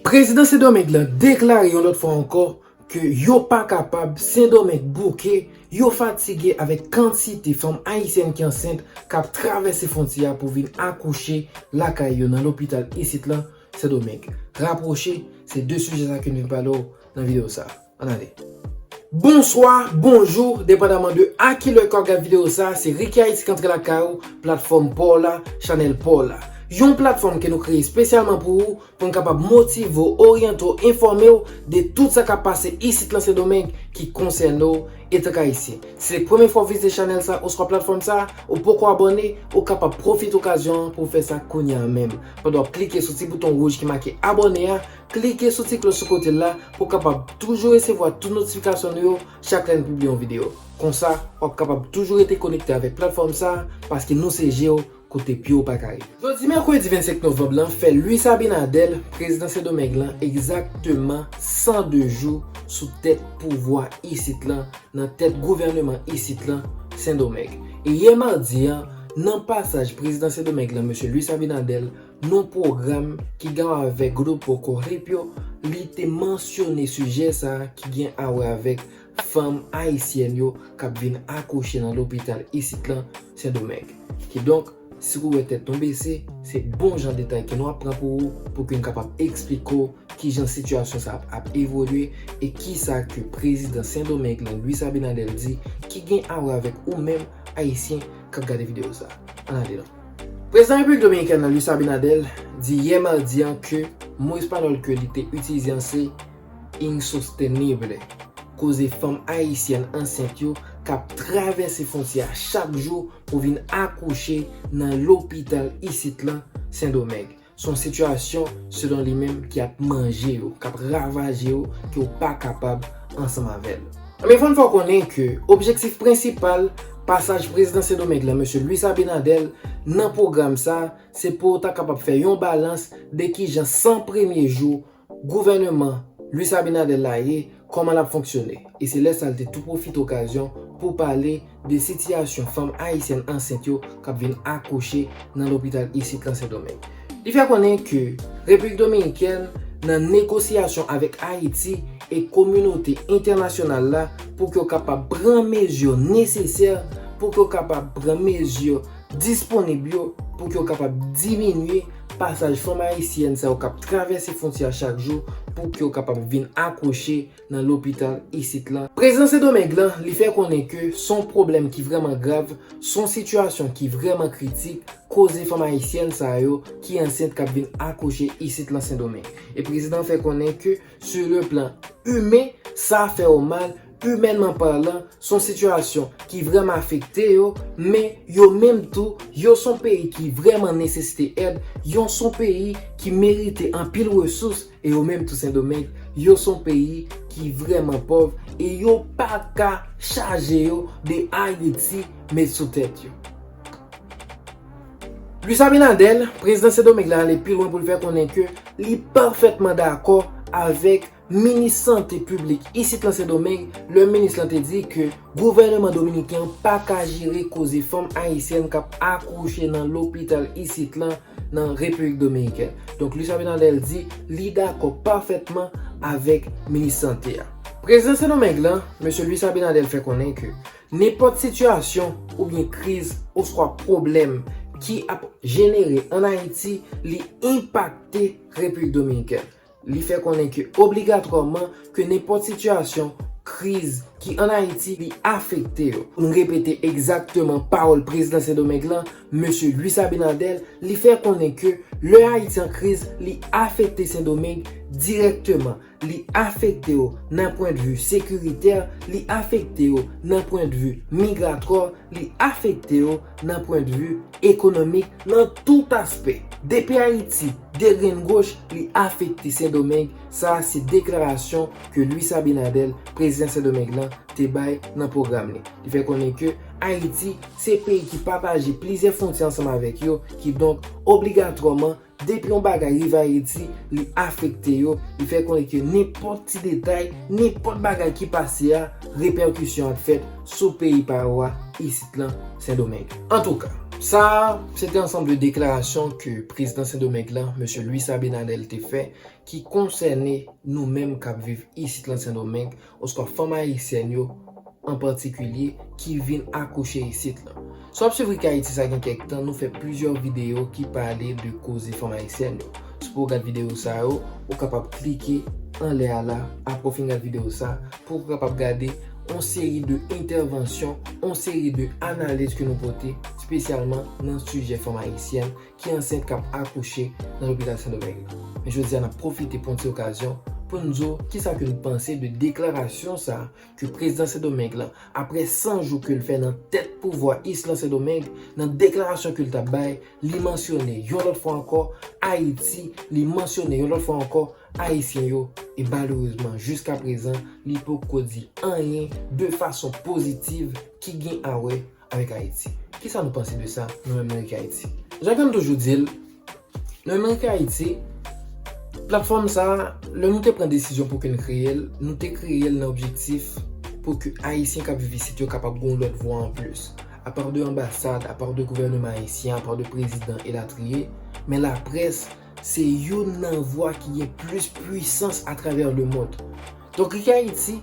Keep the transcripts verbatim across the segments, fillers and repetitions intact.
Prezidan Sendomeng lan deklare yon lòt fwa ankò ke yo pa kapab, Sendomeng bouke, yo fatige avèk kantite fanm ayisyèn ki ansent k ap travèse fwontyè a pou vin akouche lakay yo nan lopital isit lan, Sendomeng. Rapwoche, se de sijè sa ke n vin pale w nan videyo sa. Ann ale. Bonswa, bonjou, depandaman de a ki lè ke w ap gade videyo sa, se Ricky Haïti k antre lakay ou, platfòm pa w la, chanèl pa w la. Yon platfòm ke nou kreye espesyalman pou ou, pou n kapab motive w, oryante w, enfòme w de tout sa k ap pase isit lan Sendomeng ki konsène w etanke Ayisyen. Si se premye fwa w vizite chanèl sa oswa platfòm sa, ou poko abòne, ou kapab pwofite okazyon an pou w fè sa kounye a menm. Pandan w ap klike sou ti bouton wouj ki make abòne a, klike sou ti klòch sou kote l la pou w kapab toujou resevwa tout notifikasyon nou yo chak lè n pibliye yon videyo. Konsa, w ap kapab toujou rete konekte avèk platfòm sa a, paske nou se je w kote pye w pa ka rive. Jodi mèkredi vennsenk novanm lan, fè Luis Abinader, prezidan Sendomeng lan, egzakteman san de jou sou tèt pouvwa isit lan, nan tèt gouvèneman isit lan, Sendomeng. E yè madi an, nan pasaj prezidan Sendomeng lan, mesye Luis Abinader, nan pwogram ki gen avèk Grupo Corripio, li te mansyone sijè sa a ki gen a wè avèk fanm ayisyèn yo k ap vin akouche nan lopital isit lan, Sendomeng. Kidonk, si w wè tèt nou bese, se bon jan detay ke nou ap pran pou ou, pou ke n kapab eksplike w kijan sitiyasyon sa ap, ap evolye e kisa ke prezidan Sendomeng lan, Luis Abinader, di ki gen a wè avèk ou menm, Ayisyen, k ap gade videyo sa. Ann ale non. Prezidan Repiblik Dominikèn nan, Luis Abinader, di yè madi an ke mo espanyòl ke li te itilize an se insostenible. Koze fanm ayisyèn ansent yo k ap travèse fwontyè a chak jou pou vin akouche nan lopital isit lan, Sendomeng. Se yon sitiyasyon, selon li menm, ki ap manje yo, k ap ravaje yo, ke w pa kapab ansanm avè l. Ebyen, fò n fè w konnen ke objektif prensipal pasaj prezidan Sendomeng lan, mesye Luis Abinader, nan pwogram sa, se pou w ta kapab fè yon balans de kijan san premye jou gouvèneman Luis Abinader la ye, kòman l ap fonksyone. E se lè sa l te tou pwofite okazyon pou pale de sitiyasyon fanm ayisyèn ansent yo k ap vin akouche nan lopital isit lan Sendomeng. Li fè konnen ke Repiblik Dominikèn nan negosyasyon avèk Ayiti e kominote entènasyonal la pou ke yo kapab pran mezi nesesè, pou ke yo kapab pran mezi disponib yo, pou ke yo kapab diminye pasaj fanm ayisyèn sa yo k ap travèse fwontyè a chak jou, pou ke yo kapab vin akouche nan lopital isit lan. Prezidan Sendomeng lan, li fè konnen ke se yon pwoblèm ki vrèman grav, se yon sitiyasyon ki vrèman kritik, koze fanm ayisyèn sa yo ki ansent k ap vin akouche isit lan Sendomeng. E prezidan fè konnen ke, sur le plan imen, sa fè yo mal, imènman palan, se yon sitiyasyon ki vrèman afekte yo, men yo menm tou, yo se yon peyi ki vrèman nesesite èd, yo se yon peyi ki merite anpil resous, e yo menm tou Sendomeng, yo se yon peyi ki vrèman pòv, e yo pa ka chaje yo de Ayiti met sou tèt yo. Luis Abinader, prezidan Sendomeng lan, ale pi lwen pou l fè konnen ke li pafètman dakò avèk minis sante piblik isit lan Sendomeng, lè minis lan te di ke gouvèneman dominiken an pa ka jere koze fanm ayisyèn k ap akouche nan lopital isit lan nan Repiblik Dominikèn. Donk, Luis Abinader di li dakò pafètman avèk minis sante a. Prezidan Sendomeng lan, mesye Luis Abinader, fè konnen ke nenpòt sitiyasyon oubyen kriz oswa pwoblèm ki ap jenere ann Ayiti, li enpakte Repiblik Dominikèn. Li fè konnen ke obligatwaman ke nenpòt sitiyasyon kriz ki ann Ayiti, li afekte yo. Pou n repete egzakteman pawòl prezidan Sendomeng lan, mesye Luis Abinader, li fè konnen ke lè Ayiti an kriz, li afekte Sendomeng dirèkteman. Li afekte yo nan pwendvi sekiritè, li afekte yo nan pwendvi migratwa, li afekte yo nan pwendvi ekonomik, nan tout aspè. Depi Ayiti degrenn goch, li afekte Sendomeng. Sa a se deklarasyon ke Luis Abinader, prezidan Sendomeng lan, te bay nan pwogram li. Li fè konnen ke Ayiti se peyi ki pataje plizyè fwontyè ansanm avèk yo, kidonk, obligatwaman, depi yon bagay rive Ayiti, li afekte yo, li fè konnen ke nenpòt ti detay, nenpòt bagay ki pase a, repèkisyon ap fèt sou peyi pa yo a, isit lan, Sendomeng. Antouka, Sa a, se te ansanm de deklarasyon ke prezidan Sendomeng lan, mesye Luis Abinader, te fè, ki konsène nou menm k ap viv isit lan Sendomeng, oswa fanm ayisyèn yo an patikilye ki vin akouche isit lan. Si w ap swiv Rick Haiti, sa gen kèk tan, nou fè plizyè videyo ki pale de koze fanm ayisyèn yo. Si w gad videyo sa yo, ou kapab klike anlè a la, apre w fin gad videyo sa, pou w kapab gade yon seri de entèvansyon, yon seri de analiz ke nou pote, espesyalman nan sijè fanm ayisyèn ki ansent k ap akouche nan lopital Sendomeng lan. Men jodi a, n ap pwofite pran ti okazyon pou n di w kisa ke n panse de deklarasyon sa a ke prezidan Sendomeng lan, apre san jou ke l fè nan tèt pouvwa isit lan Sendomeng, nan deklarasyon ke l t ap bay, li mansyone yon lòt fwa ankò Ayiti, li mansyone yon lòt fwa ankò Ayisyen yo, e malerezman, jiska prezan, li poko di anyen de fason pozitiv ki gen a wè avèk Ayiti. Kisa nou panse de sa, nou menm nan Rick Haiti? Jan ke m toujou di l, nou menm nan Rick Haiti, platfòm sa a, lè nou te pran desizyon pou ke n kreye l, nou te kreye l nan objektif pou ke Ayisyen k ap viv isit yo kapab gen yon lòt vwa anplis. Apa de anbasad, apa de gouvènman ayisyen, apa de prezidan elatriye, men laprès se youn nan vwa ki gen plis pwisans atravè lemonn. Donk, Rick Haiti,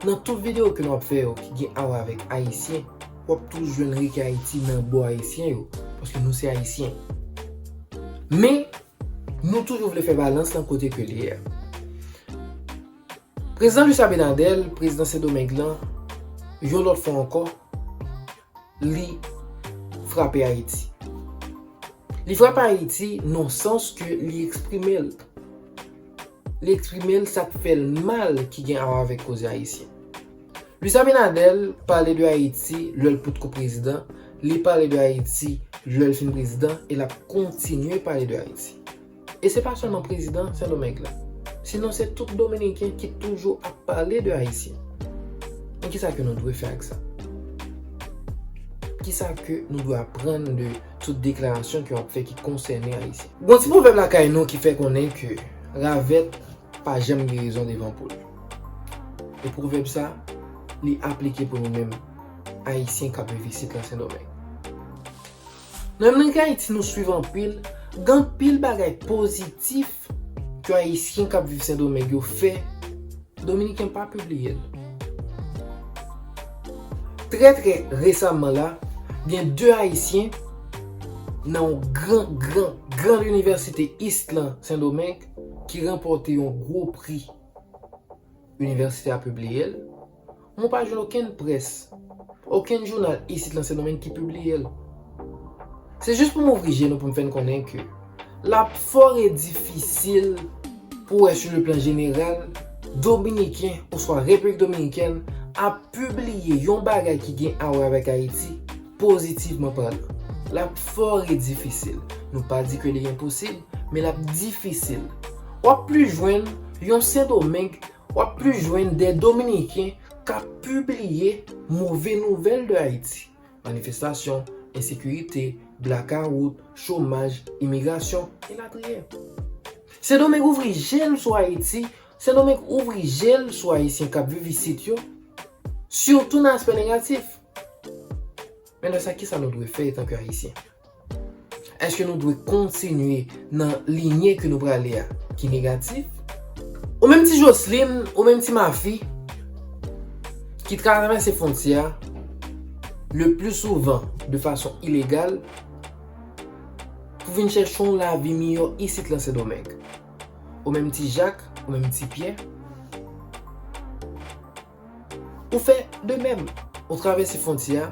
nan tout videyo ke nou ap fè yo ki gen a wè avèk Ayisyen, w ap toujou jwenn Rick Haiti nan bò Ayisyen yo, paske nou se Ayisyen. Men, nou toujou vle fè balans lan kote ke l ye a. Prezidan Luis Abinader, prezidan Sendomeng lan, yon lòt fwa ankò, li frape Ayiti. Li frape Ayiti nan sans ke li eksprime l. Li eksprime l sa k fè l mal ki gen a wè avèk koze ayisyen. Luis Abinader pale de Ayiti lè l potko prezidan, li pale de Ayiti lè l fin prezidan, e l ap kontinye pale de Ayiti. E se pa sèlman prezidan Sendomeng lan. Sinon, se tout Dominiken ki toujou ap pale de Ayisyen. Men kisa ke nou dwe fè ak sa? Kisa ke nou dwe aprann de tout deklarasyon ke w ap fè ki konsène Ayisyen? Gon ti pwovèb lakay nou ki fè konnen ke ravèt pa janm gen rezon devan poul. E pwovèb sa, li aplike pou nou menm, Ayisyen k ap viv isit lan Sendomeng. Nan menm Ayiti, nou swiv anpil, gen anpil bagay pozitif ke Ayisyen k ap viv Sendomeng yo fè, Dominiken pa pibliye l. Trè, trè resaman la, gen de Ayisyen nan yon gran, gran, gran inivèsite isit lan Sendomeng ki ranpòte yon gwo pri. Inivèsite a pibliye l, men w pa jwenn okenn près, okenn jounal isit lan Sendomeng ki pibliye l. Se jis pou m ouvri je nou pou m fè n konnen ke l ap fò e difisil pou w wè, sou le plan jeneral, Dominiken oswa Repiblik Dominikèn ap pibliye yon bagay ki gen a wè avèk Ayiti, pozitivman palan. L ap fò e difisil. Nou pa di ke li enposib, men l ap difisil. W ap plis jwenn yon Sendomeng, w ap plis jwenn de Dominiken k ap pibliye move nouvèl de Ayiti. Manifestasyon, ensekirite, blakawout, chomaj, imigrasyon, elatriye. Sendomeng ouvri je l sou Ayiti, Sendomeng ouvri je l sou Ayisyen k ap viv isit yo, sitou nan aspè negatif. Men lè sa, kisa nou dwe fè etanke Ayisyen? Èske nou dwe kontinye nan linye ke nou prale a ki negatif? Ou menm ti Jocelyn, ou menm ti Mafi, ki travèse fwontyè a le pli souvan de fason ilegal pou vin chèche yon lavi miyò isit lan Sendomeng. Ou menm ti Jak, ou menm ti Pyè, ou fè de menm. Ou travèse fwontyè a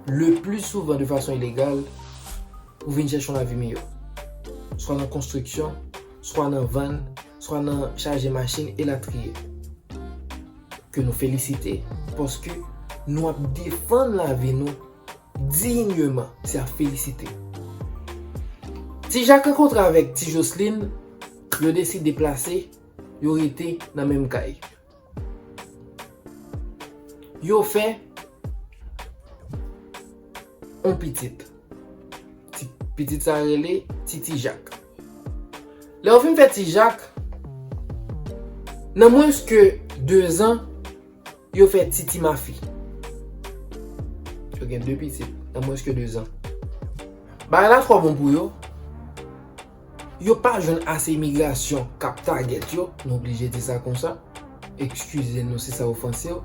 le pli souvan de fason ilegal pou vin chèche yon lavi miyò. Swa nan konstriksyon, swa nan vann, swa nan chaje machin, elatriye. Ke nou felisite, paske nou ap defann lavi nou dinyèman, se a felisite. Ti Jak rankontre avèk ti Jocelyn, yo deside deplase, yo rete nan menm kay. Yo fè yon pitit. Ti, pitit sa rele Ti Ti Jak. Lè yo fin fè Ti Jak, nan mwens ke de zan, yo fè Ti Ti Mafi. Yo gen de pitit nan mwens ke de zan. Bagay la twò bon pou yo. Yo pa jwenn ase imigrasyon k ap tagèt yo, nou oblije di sa konsa. Eskize nou si sa ofanse w.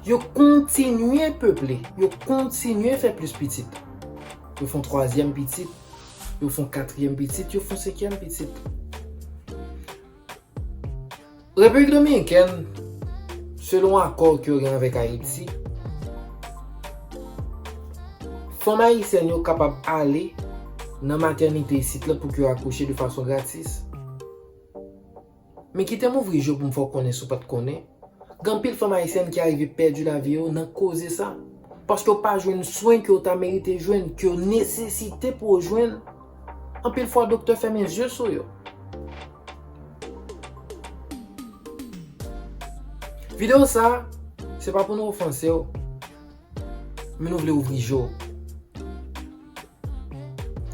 Yo kontinye peple, yo kontinye fè plis pitit. Yo fè yon twazyèm pitit, yo fè yon katriyèm pitit, yo fè yon senkyèm pitit. Repiblik Dominikèn, selon akò ke yo gen avèk Ayiti, fanm ayisyèn yo kapab ale nan matènite isit la pou ke yo akouche de fason gratis. Men kite m ouvri je w pou m fè w konnen si w pa t konnen, gen anpil fanm ayisyèn ki arive pèdi lavi yo nan koze sa. Paske yo pa jwenn swen ke yo ta merite jwenn, ke yo nesesite pou yo jwenn. Anpil fwa, doktè fèmen zye sou yo. Videyo sa, se pa pou nou ofanse w, men nou vle ouvri je w.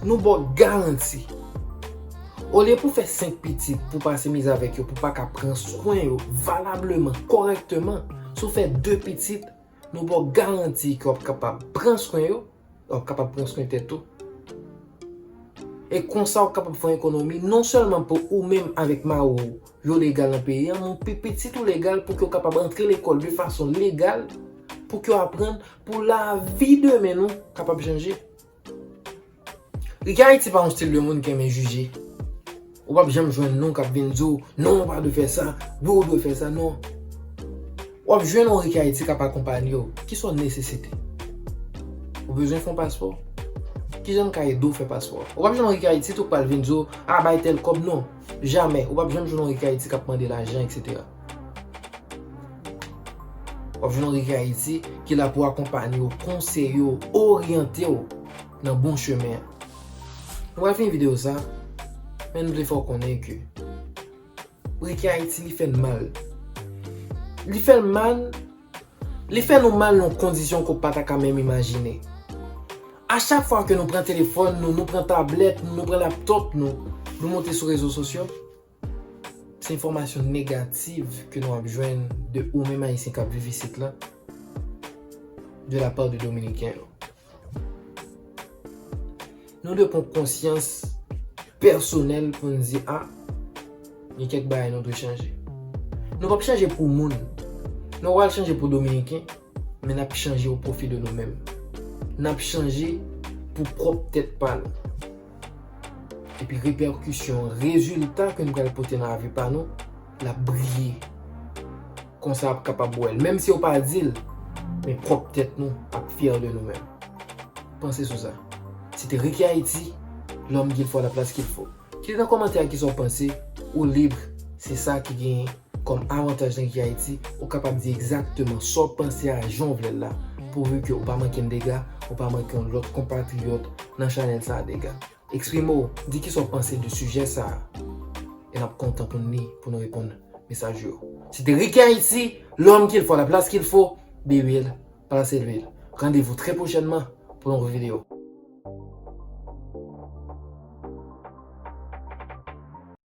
Nou ba w garanti. Olye pou fè senk pitit, pou pase mizè avèk yo, pou pa ka pran swen yo valableman, kòrèkteman, si w fè de pitit, nou ba w garanti ke w ap kapab pran swen yo, w ap kapab pran swen tèt ou. E konsa, w ap kapab fè yon ekonomi non sèlman pou ou menm avèk mari w, yo legal nan peyi an, men pi pitit ou legal pou ke w kapab antre lekòl de fason legal, pou ke w aprann, pou lavi demen nou kapab chanje. Ricky Haiti pa yon stil de moun ki renmen jije. Ou p ap janm jwenn nou k ap vin di w, "Non, ou pa dwe fè sa, wi, ou dwe fè sa, non." W ap jwenn yon Ricky Haiti k ap akonpanye w. Ki sa w nesesite? Ou bezwen fè yon paspò? Kijan m ka ede w fè paspò? Ou p ap jwenn yon Ricky Haiti tou k pral vin di w, "A, bay tèl kòb," non. Jamè. Ou p ap janm jwenn yon Ricky Haiti k ap mande lajan, etsetera. W ap jwenn yon Ricky Haiti ki la pou akonpanye w, konseye w, oryante w nan bon chemen an. Nou pral fini videyo sa, men nou vle fè w konnen ke Ricky Haiti, li fè n mal. Li fè n mal, li fè nou mal nan yon kondisyon ke w pa ta ka menm imajine. A chak fwa ke nou pran telefòn nou, nou pran tablèt nou, nou pran laptòp nou, nou monte sou rezo sosyo, se enfòmasyon negatif ke nou ap jwenn de ou menm Ayisyen k ap viv isit la, de la part de Dominiken yo. Nou dwe pran konsyans pèsonèl pou n di, "A, gen kèk bagay nou dwe chanje." Nou p ap chanje pou moun. Nou pral chanje pou Dominiken, men n ap chanje o pwofi de nou menm. N ap chanje pou pwòp tèt pa nou. Epi repèkisyon, rezilta ke n pral pote nan lavi pa nou, l ap briye. Konsa w ap kapab wè l. Menm si yo pa di l, men pwòp tèt nou ap fyè de nou menm. Panse sou sa. Se te Ricky Haiti, l'homme qu'il faut à la place qu'il faut. Kite nan kòmantè a kisa w panse, ou lib, se sa ki genyen kòm avantaj nan Ricky Haiti, ou kapab di egzakteman sa w panse a jan w vle l la, pouvi ke ou pa manke n dega, ou pa manke yon lòt konpatriyòt nan chanèl sa a dega. Eksprime w, di kisa w panse de sijè sa a. E n ap kontan pou n li, pou nou reponn mesaj yo. Se te Ricky Haiti, l'homme qu'il faut à la place qu'il faut, be real, pa lase lwil. Randevou trè pwochènman pou yon nouvo videyo.